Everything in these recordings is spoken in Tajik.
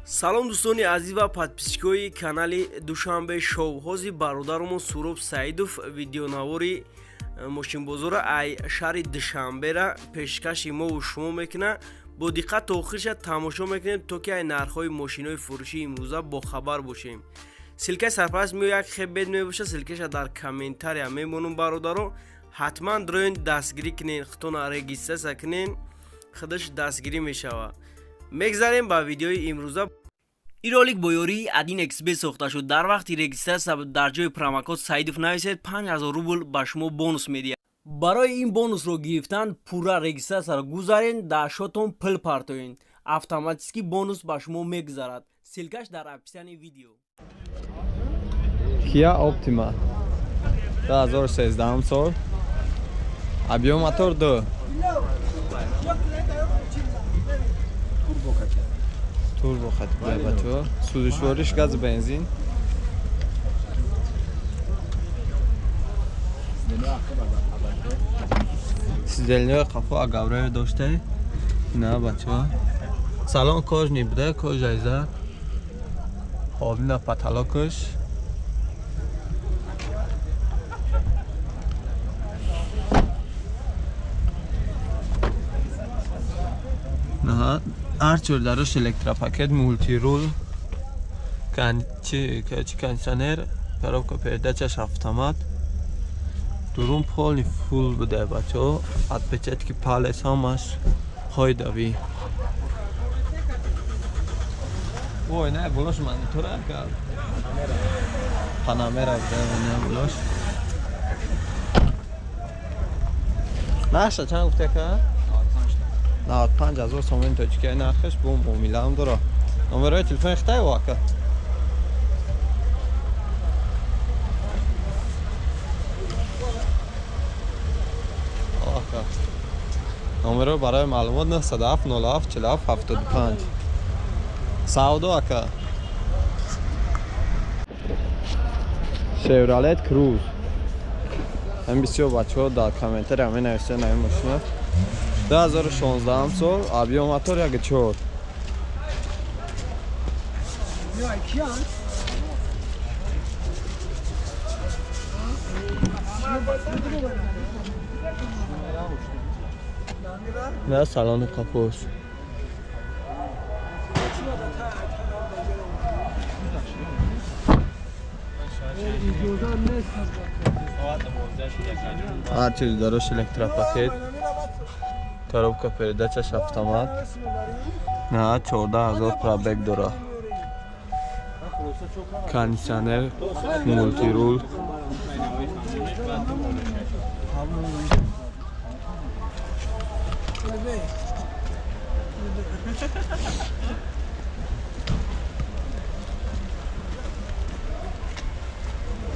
Салом, дӯстони азиз ва подписчикои канали Душанбе Шоу. Ҳозир бародарумон Суроб Саидов видеонавори мошинбозора ай шаҳри Душанбера пешкаши мову шумо мекунад. Бо диққат то охирша тамошо мекунем, то ки ай нархҳои мошинҳои фурӯшии имрӯза бохабар бошем. Ссылкаи сарпараст мео як хебед мебошад, ссылкаша дар комментария мемонум. Бародаро, ҳатман дроен дастгирӣ кунен, худтона регистрация кунен, худаш дастгирӣ мешавад. Мегзарем ба видеои имрӯза. Ин ролик бо ёрии 1xBet сохта шуд. Дар вақти регистрация дар ҷои промокод Саидов нависед, 5000 рубл ба шумо бонус медиҳад. Барои ин бонусро гирифтан пурра регистрацияро гузарен, дар счётон пул партоен, автоматически бонус ба шумо мегузарад. Ссылкаш дар описании видео. Kia Optima 2013 сол, объем мотор 2, турбо хати бачаҳо, сӯзишвориш газ, бензин. Сидельниҳои қафо агавраё дошта. На, бачаҳо, салон кожаный буда, кожаиза. Хоб, ина потолокаш. Ҳар дарош электропакет, мультирул, чи, кондиционер, коробка передачаш автомат. Дурун полный фул буда, бачаҳо, отпечатки палец ҳамаш ҳойдави. Ой, не, болош монитора кард, панамера буда. Не, болош нархша чанд гуфта ка? 95 ҳазор сомони тоҷикия нархаш, бо муомилаам дора. Номерои телефони хитай ака? Ака, номеро барои маълумот 97 07 47 75. Савдо, ака. Шевролет Круз. Ҳам бисёр бачаҳо дар комментария менависанд ин мошина. 2016 сол, объем мотор 1.4. На салони қафос. Ҳар чизи дарош электропакет, коробка передачаш автомат. На, 14 000 пробег дора, кондиционер, мультирул.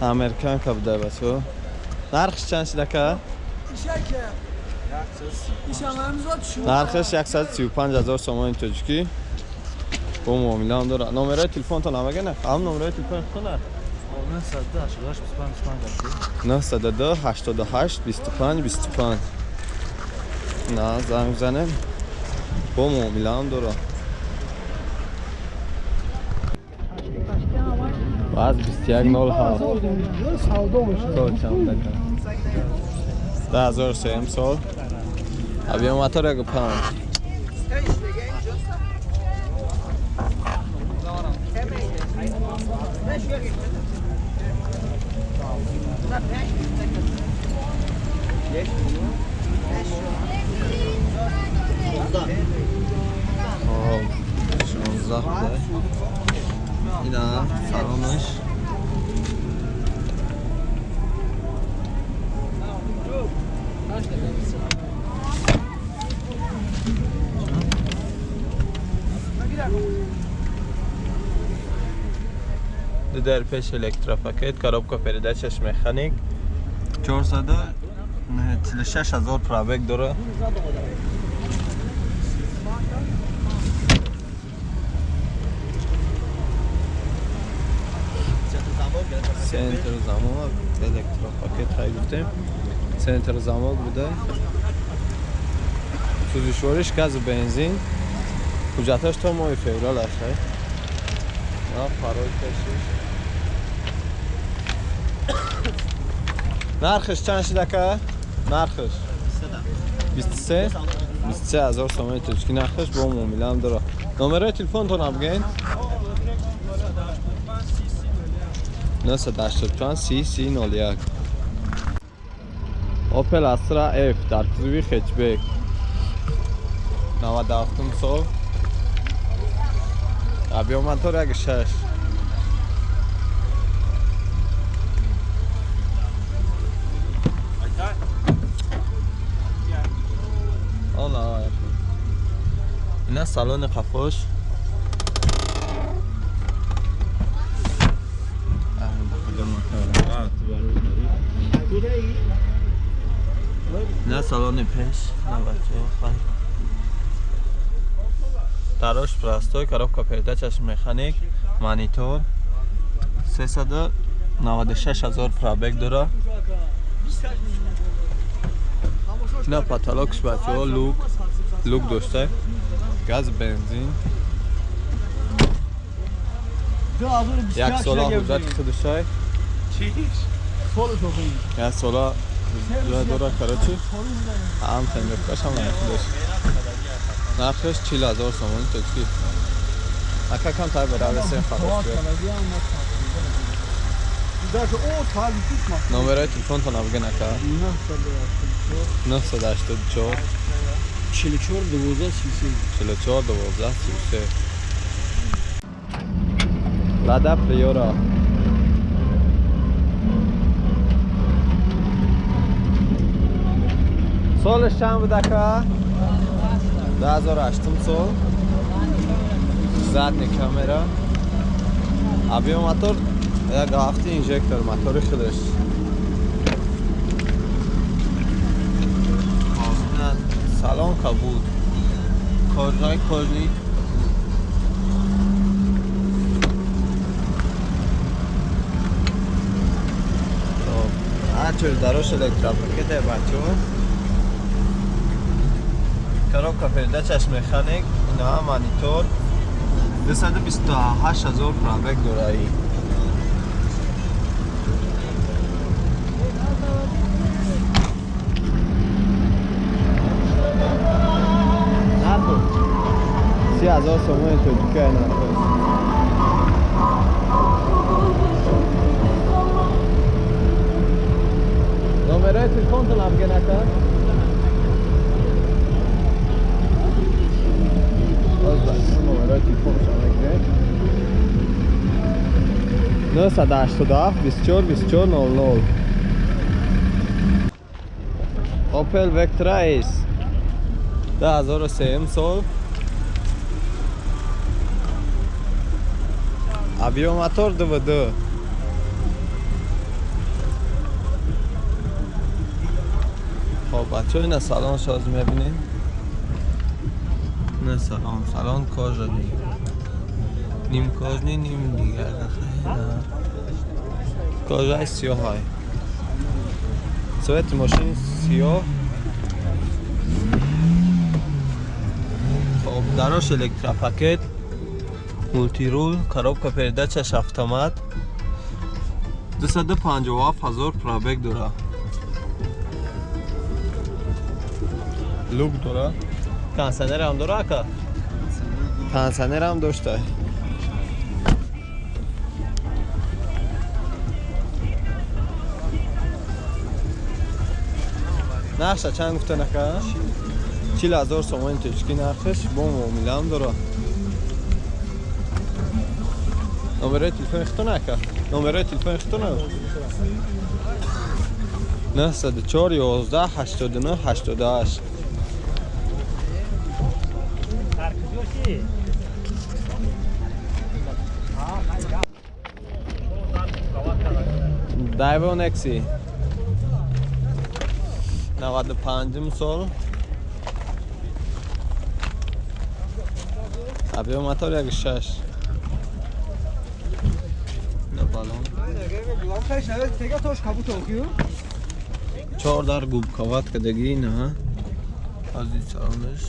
Американка буда, бачо. Нархш чанд шидака? Нархаш 135 ҳазор сомони тоҷикӣ, бо муомилаам дора. Номерои телефонтон намагана? Ҳам номерои телефони худтона? 902 88 25 25. На, занг занем, бо муомилаам дора. Баъз 21 07 сол чанд така? 2003 сол, объем мотор 1.5. 16 буда. Ина салонаш. Дар пеш электропакет, коробка передачаш механик, 446 ҳазор пробег дора. Центр замок, электропакет хай гуфтем, центр замок буда. Сӯзишвориш газ, бензин. Ҳуҷҷаташ то моҳи феврал аст. Фарой пешиш. Нархиш чанд шид ака? Нархиш 23 23 ҳазор сомони тоҷикӣ нархиш бо муомилаам дора. Номерои телефонтон бигӯед. 985 30 30 01. Opel Astra F дар кузови хэтчбек 97 сол. Объем мотор 1.6. Ина салони қафош. На салони пеш, на бачаҳо. Тарош простой, коробка передачаш механик, монитор. 396 ҳазор пробег дора. На потолокш бачаҳо люк дошта. Газ, бензин. Як сола ҳуҷҷати худушай. Як сола ҳуҷҷат дора, короче. Ҳам тенҷофкаш ҳам худаш. Нархаш 40 ҳазор сомони тоҷикӣ. Ака кам тай баравесем харош шуд. Номерои телефонтон бигӯед ака. 984 44 12 33. 44 12 33. Лада Приора. Солаш чанд буд ака? 2008 сол. Задний камера. Объем мотор 1.7 инжектор, мотори худаш. Салон кабуд. Кожаи кожни. Ҳарчӯ дарош электропакет бачаҳо. Коробка передачаш механик, ина монитор. 228 ҳазор пробег дора. Си ҳазор сомони тоҷикӣ нархаш. Номерои телефонтон бигӯед ака. Боз бачаҳо номерои телефоншон мегирем. 987 24 24 00. Opel Vectra S 2003 сол. Объем мотор ДВД. Хоб бачаҳо ина салон шоз мебинем. На салон, салон кожаный. Ним кожаный, ним дигар. Кожаи сиёҳай. Цвети мошин сиёҳ. Хоб дарош электропакет. Мултирул, коробка передачаш автомат. 257 ҳазор пробег дора. Люк дора. Кондиционер ҳам дора ака? Кондиционер ҳам дошта. Нархша чанд гуфтан ака? 40 ҳазор сомони тоҷикӣ нархаш бо муомилаам дора. Номерои телефони худтон ака? Номерои телефони худтон? 904 11 89 88. Daewoo Nexi 95 сол. Объем мотор 1.6. Балон. 4 дар губкават кадагӣ на. Аз ин салонаш.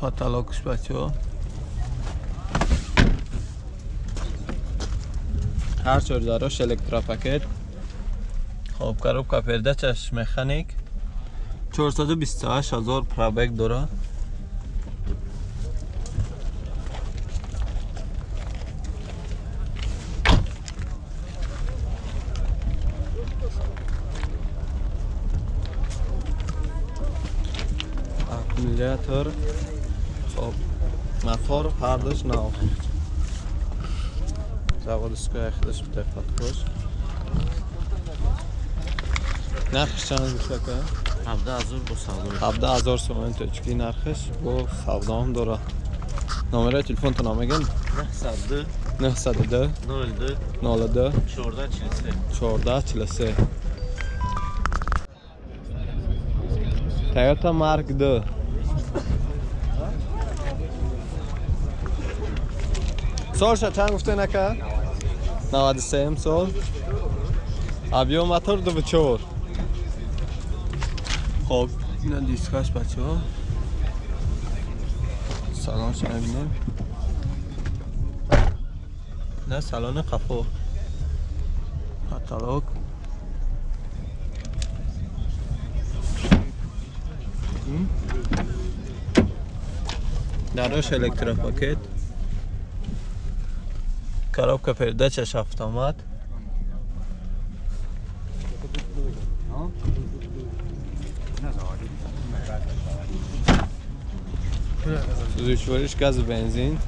Потолокш бачаҳо. Ҳар чор дарош электропакет. Хоб коробка передачаш механик. 428 ҳазор пробег дора. Аккумулятор. Хоб мотор ҳардуш нав. Заводской худаш буда подкош. Нархш чанд гуфта ка? 17,000 бо савдо. 17,000 сомон тоҷикӣ нархш бо савдоам дора. Номерои телефонтон мегӯем? 902 902 02 02 14 43 14 43. Toyota Mark 2. Солша чанд гуфтен ака? 93 сол. Объем мотор 2.4. Хоб, ина дискаш бачаҳо. Салонша мебинем. На салони қафо. Потолок. Дарош электропакет. Коробка передачаш автомат. Сӯзишвориш газу бензин.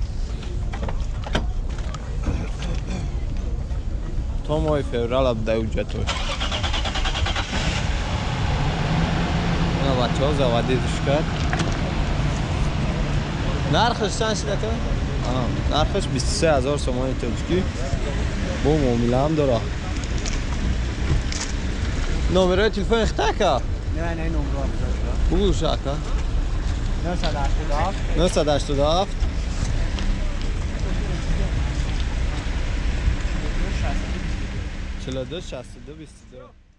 То моҳи феврал буда ҳуҷҷатош. Ина бачаҳо заводидш кард. Нархаш чанд шуд ака? Нархаш 23,000 сомони тоҷикӣ. Бо муомилаам дора. Номерои телефони хита ака? Не, не, номеро бугӯш ака. 987 987 42 62 22.